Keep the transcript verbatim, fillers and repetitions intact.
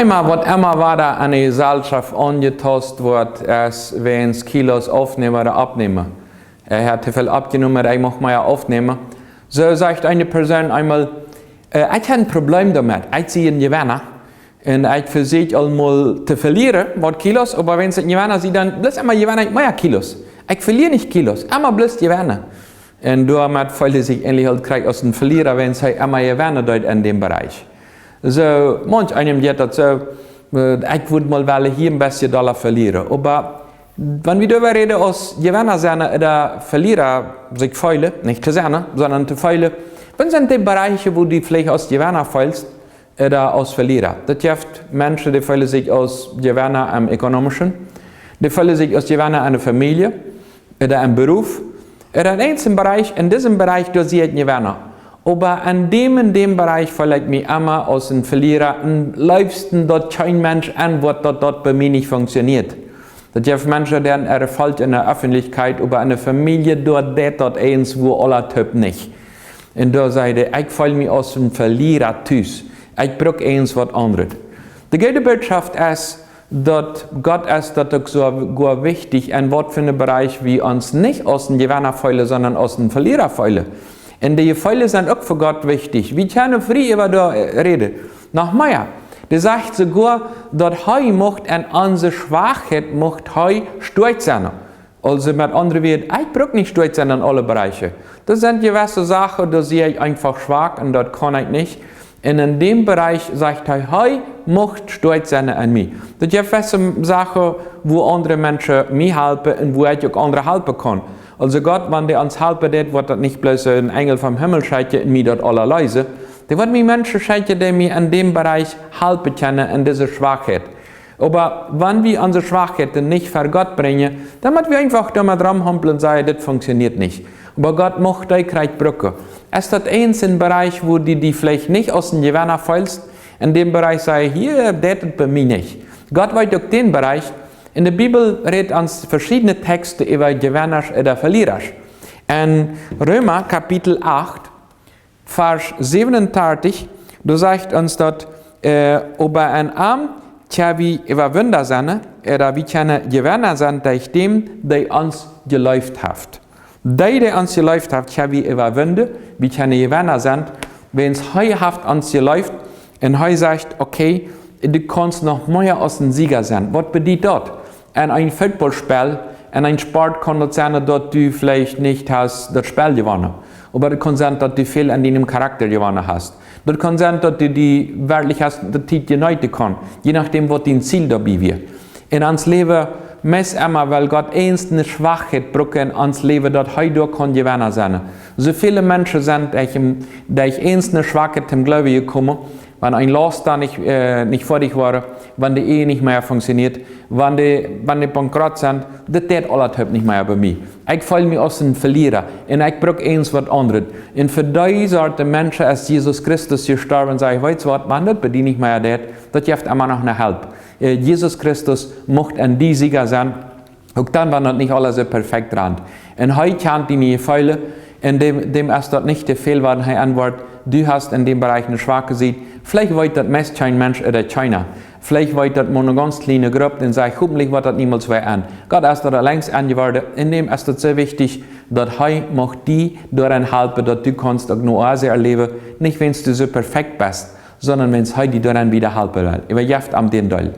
Thema, waut emma wada aun de Jeselschoft aunjetost woat, es wäajen Kilos aufnämen ooda aufnämen. Ekj hab too väl aufjenomen, ekj mucht mea aufnämen. Soo sajcht eene Persoon eemol: "Äh, ekj hab een Problem doamet. Ekj sie een Jewenna. Un ekj vesieekj aul mol to velieren waut Kilos, oba wan ekj een Jewenna sie, dan bloos emma jewenn ekj mea Kilos. Ekj velier nich Kilos, emma bloos jewennen." Un doamet feelt hee sikj eejentlich aul krakjt aus een Veliera, wan hee emma jewennen deit en däm Bereich. Soo, manch eenem jeit daut soo, äh, ekj wudd mol wellen hia een bät dolla velieren. Oba wan wie doaräwa räden aus Jewenna sennen ooda Veliera, sikj feelen, nich to sennen, sonda to feelen, waut sent dee Bereiche, wua du veleicht aus Jewenna feelst, ooda aus Veliera? Daut jeft Menschen, dee feelen sikj aus Jewenna em Ekonomischen, dee feelen sikj aus Jewenna en de Famielje, ooda em Beruf, ooda en eenen Bereich, en disen Bereich, doa sie ekj een Jewenna. Oba en däm, en däm Bereich feel ekj mie emma aus een Veliera, un leefsten daut kjeen Mensch aunwoat, daut daut bie mie nich funktionieet. Daut jeft Menschen, dee äare Erfolg en de Öffentlichkeit, oba en de Famielje, doa deit daut eenswua aula toop nich. Un doa säd hee: "Ekj feel mie aus een Veliera tus. Ekj bruck eent waut aundret." De goode Botschaft es, daut Gott es daut uk soogoa wichtich, en waut fa een Bereich wie ons nich aus een Jewenna feelen, sonda aus een Veliera feelen. Un de Jefeele sent uk fa Gott wichtich. Wie kjennen frie äwa doa, äh, räden. Noch mea. Dee sajcht soogoa, daut hee mucht en onse Schwakheit, mucht hee stoakj sennen. Aulsoo met aundre Wieed, ekj bruck nich stoakj sennen en aule Bereiche. Doa sent jewesse Sachen, doa sie ekj eefach schwak un daut kaun ekj nich. Un en däm Bereich sajcht hee, hee mucht stoakj sennen en mie. Daut jeft jewesse Sachen, wua aundre Menschen mie halpen un wua ekj uk aundre halpen kaun. Aulsoo Gott, wan dee ons halpen deit, woat daut nich bloos een Enjel vom Himmel schekjen un mie daut aula leesen. Dee woat mie Menschen schekjen, dee mie en däm Bereich halpen kjennen en dise Schwakheit. Oba wan wie onse Schwakheiten nich ver Gott brinjen, dan mott wie eefach doamet romhumpeln un sajen: "Dit funktionieet nich." Oba Gott mucht dee krakjt brucken. Es daut eent een Bereich, wua du die veleicht nich aus een Jewenna feelst, en däm Bereich saj: "Hia deit et bie mie nich." Gott weet uk dän Bereich. En de Bibel rät ons veschiedne Texten äwa Jewennasch ooda Velierasch. En Reema Kapitel acht, Varsch säwenundartich, doa sajcht ons daut, äh, "Oba en am kjenn wie Äwawinda sennen, ooda wie kjennen Jewenna sennen derch däm, dee ons jeleeft haft." Dee, dee ons jeleeft haft, kjenn wie äwawinden, wie kjennen Jewenna sennen, wiels hee haft ons jeleeft un hee sajcht: "Okay, du kaust noch mea aus een Sieja sennen." Waut bediet daut? En een Footballspell, en een Sport kaun daut sennen, daut du veleicht nich hast daut Spell jewonnen. Oba daut kaun sennen, daut du väl aun dien Charakta jewonnen hast. Daut kaun sennen, daut du die werkjlich hast de Tiet jeneeten kaust, je nodäm waut dien Ziel doabie wia. En ons Läwen mott emma, wiels Gott eent eene Schwakheit brukt en ons Läwen, daut hee doa kaun Jewenna sennen. Soo väle Menschen sent derch, derch eent eene Schwakheit toom Gloowen jekomen, wan een Loon doa nich, äh, nich fa die woat, wan de Ehe nich mea funktionieet, wan de, wan de bankrott sent, daut deit aula toop nich mea bie mie. Ekj feel mie aus een Veliera un ekj bruck eent waut aundret. Un fa dee Sort Menschen es Jesus Christus jestorwen un säd: "Weetst waut, Maun, daut bediet nich mea daut, daut jeft emma noch eene Help." Äh, Jesus Christus mucht en die Sieja sennen, uk dan, wan daut nich aules soo perfekt rant. Un hee kjant diene Jefeele, un däm, däm es daut nich too väl, wan hee auntwuat: "Du hast en däm Bereich eene schwake Sied." Veleicht weet daut meist kjeen Mensch ooda kjeena. Veleicht weet daut mau eene gaunz kjliene Grupp un sajcht: "Hopentlich woat daut niemols wada aun." Gott es daut aul längst aunjeworden, en däm es daut soo wichtich, daut hee mucht die doaraun halpen, daut du kaust uk eene Oase erläwen, nich wiels du soo perfekt best, sonda wiels hee die doaraun wieda halpen well. Äwajeft am dän Deel.